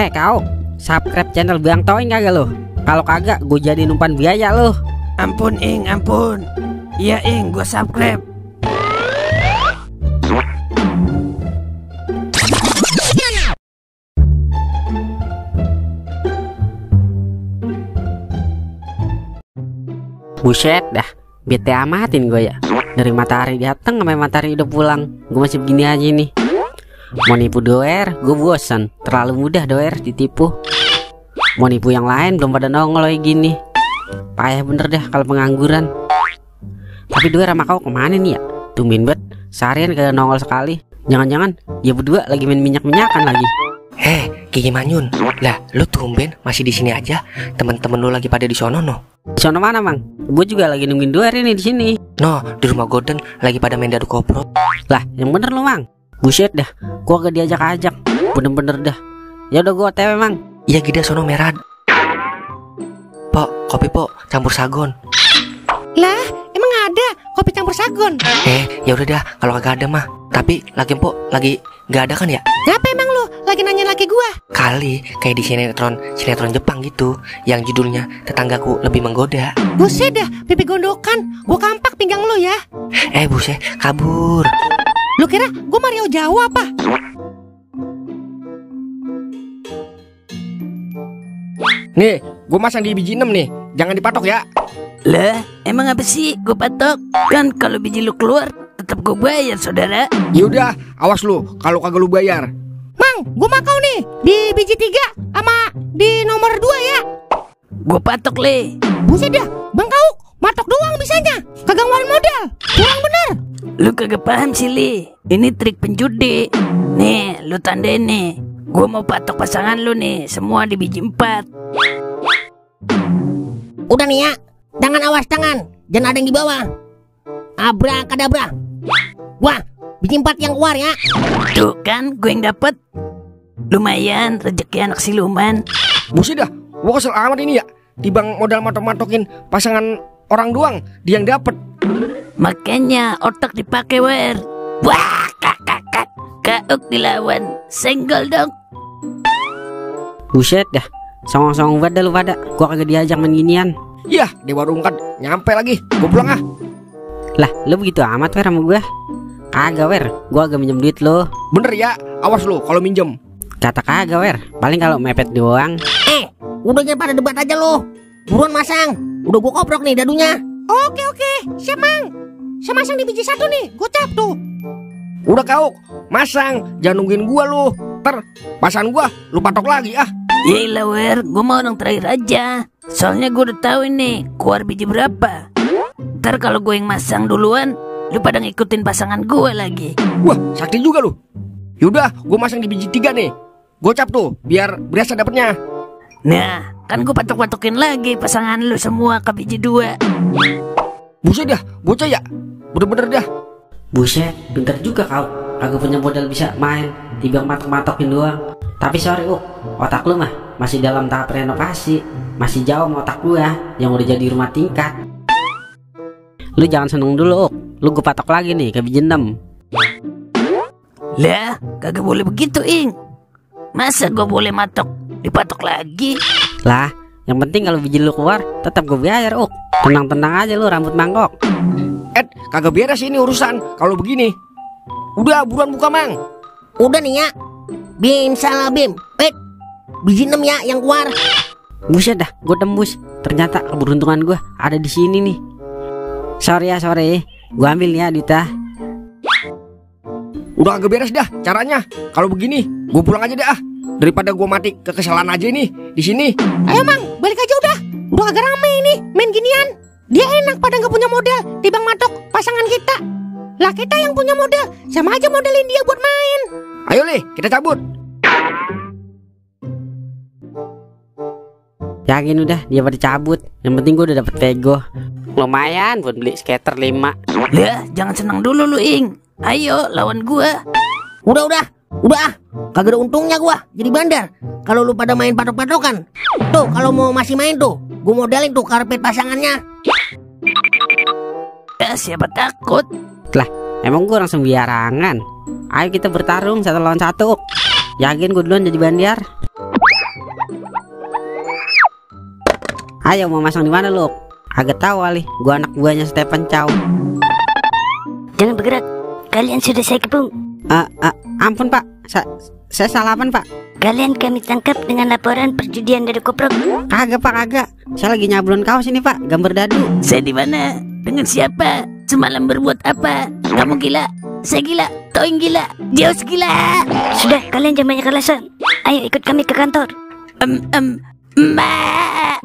Kau subscribe channel Bang Toing kagak lo? Kalau kagak gue jadi umpan biaya lo. Ampun Ing, ampun. Iya Ing, gue subscribe. Buset dah, bete amatin gue ya. Dari matahari datang sampai matahari udah pulang, gue masih begini aja nih. Mau nipu doer, gue bosan. Terlalu mudah doer ditipu. Mau nipu yang lain belum pada nongol kayak gini. Payah bener dah kalau pengangguran. Tapi doer sama kau kemana nih ya? Tumben bet, seharian kagak nongol sekali. Jangan-jangan ya berdua lagi main minyak-minyakan lagi. Gigi Manyun, lah lu tumben masih di sini aja. Temen-temen lu lagi pada di sono no. Di sono mana mang? Gue juga lagi nungguin doer ini di sini. No, di rumah Gordon lagi pada main dadu kopro. Lah, yang bener lu mang. Buset dah, gua gak diajak-ajak. Bener-bener dah. Ya udah gua OTW mang. Iya gida sono merah. Pok, kopi pok campur sagon. Lah, emang ada kopi campur sagon? Ya udah dah, kalau kagak ada mah. Tapi lagi pok lagi nggak ada kan ya? Ngapa emang lu lagi nanya laki gua? Kali kayak di sinetron Jepang gitu, yang judulnya Tetanggaku Lebih Menggoda. Buset dah, pipi gondokan. Gua kampak pinggang lu ya. Buset, kabur. Lu kira gua Mario Jawa apa? Nih, gue masang di biji 6 nih. Jangan dipatok ya. Lah, emang apa sih gue patok? Kan kalau biji lu keluar tetap gue bayar saudara. Yaudah, awas lu kalau kagak lu bayar. Mang, gua makau nih di biji 3 sama di nomor 2 ya. Gue patok le. Buset dah, Bang Kau matok doang bisanya. Kagak ngeluarin modal. Kurang bener. Lu kagak paham sih li. Ini trik penjudi. Nih, lu tandain nih. Gue mau patok pasangan lu nih, semua di biji 4. Udah nih ya, tangan awas tangan. Jangan ada yang di bawah. Abrakadabra. Wah, biji 4 yang keluar ya. Tuh kan, gue yang dapet. Lumayan, rezeki anak siluman. Buset dah, gue kesel amat ini ya. Tibang modal matok-matokin pasangan orang doang, dia yang dapet. Makanya otak dipakai wer. Wah, Kauk dilawan. Senggol dong. Buset dah, songong-songong banget dah lu pada. Gua kagak diajak main ginian. Yah, di warung kan nyampe lagi. Gue pulang ah. Lah, lu begitu amat wer sama gua? Kagak wer, gua agak minjem duit lu. Bener ya, awas lu kalau minjem. Kata kagak wer, paling kalau mepet doang. Udah jangan pada debat aja lo. Buruan masang. Udah gua koprok nih dadunya. Oke, siap Mang. Saya masang di biji 1 nih, gocap tuh. Udah kau, masang. Jangan nungguin gua lu. Ntar pasangan gua lu patok lagi ah. Yelah wer, gue mau orang terakhir aja. Soalnya gue udah tahu ini keluar biji berapa. Ntar kalau gue yang masang duluan, lu pada ngikutin pasangan gue lagi. Wah, sakti juga lu. Yaudah, gue masang di biji 3 nih. Gocap tuh, biar berasa dapetnya. Nah, kan gue patok-patokin lagi pasangan lu semua ke biji 2. Buset dah, bocah ya. Bener-bener dah. Buset, pinter juga kau. Kagak punya modal bisa main, tiba matok-matokin doang. Tapi sorry otak lu mah masih dalam tahap renovasi. Masih jauh sama otak gua yang udah jadi rumah tingkat. Lu jangan seneng dulu lu gua patok lagi nih ke biji 6. Lah, kagak boleh begitu Ing. Masa gue boleh matok dipatok lagi? Lah, yang penting kalau biji lu keluar tetap gua bayar Tenang-tenang aja lu rambut mangkok. Kagak beres ini urusan kalau begini. Udah, buruan buka Mang. Udah nih ya. Bim salah Bim. Biji 6 ya yang keluar. Buset dah, gue tembus. Ternyata keberuntungan gue ada di sini nih. Sorry. Gue ambil ya Dita. Udah agak beres dah caranya. Kalau begini, gue pulang aja dah. Daripada gue mati kekesalan aja nih di sini. Ayo Mang, balik aja udah. Udah agak rame ini main ginian. Dia enak pada nggak punya modal, tibang matok pasangan kita. Lah kita yang punya modal, sama aja modalin dia buat main. Ayo Le, kita cabut. Yakin udah dia pada cabut. Yang penting gue udah dapet Vego. Lumayan buat beli skater 5. Lah, jangan senang dulu lu Ing. Ayo lawan gua. Udah kagak ada untungnya gua jadi bandar. Kalau lu pada main patok-patokan. Tuh kalau mau masih main tuh, gua modalin tuh karpet pasangannya. Ya siapa takut. Lah, emang gue orang sembarangan. Ayo kita bertarung 1 lawan 1. Yakin gue duluan jadi bandiar. Ayo mau masang di mana lu? Agak tahu kali, gua anak buahnya Stephen Chow. Jangan bergerak, kalian sudah saya kepung. Ampun pak, saya salaman pak. Kalian kami tangkap dengan laporan perjudian dadu koprok. Kagak pak, kagak. Saya lagi nyablon kaos ini pak, gambar dadu. Saya di mana? Dengan siapa? Semalam berbuat apa? Kamu gila? Saya gila? Toing gila? Dios gila? Sudah, kalian jangan banyak alasan. Ayo ikut kami ke kantor. Mbak.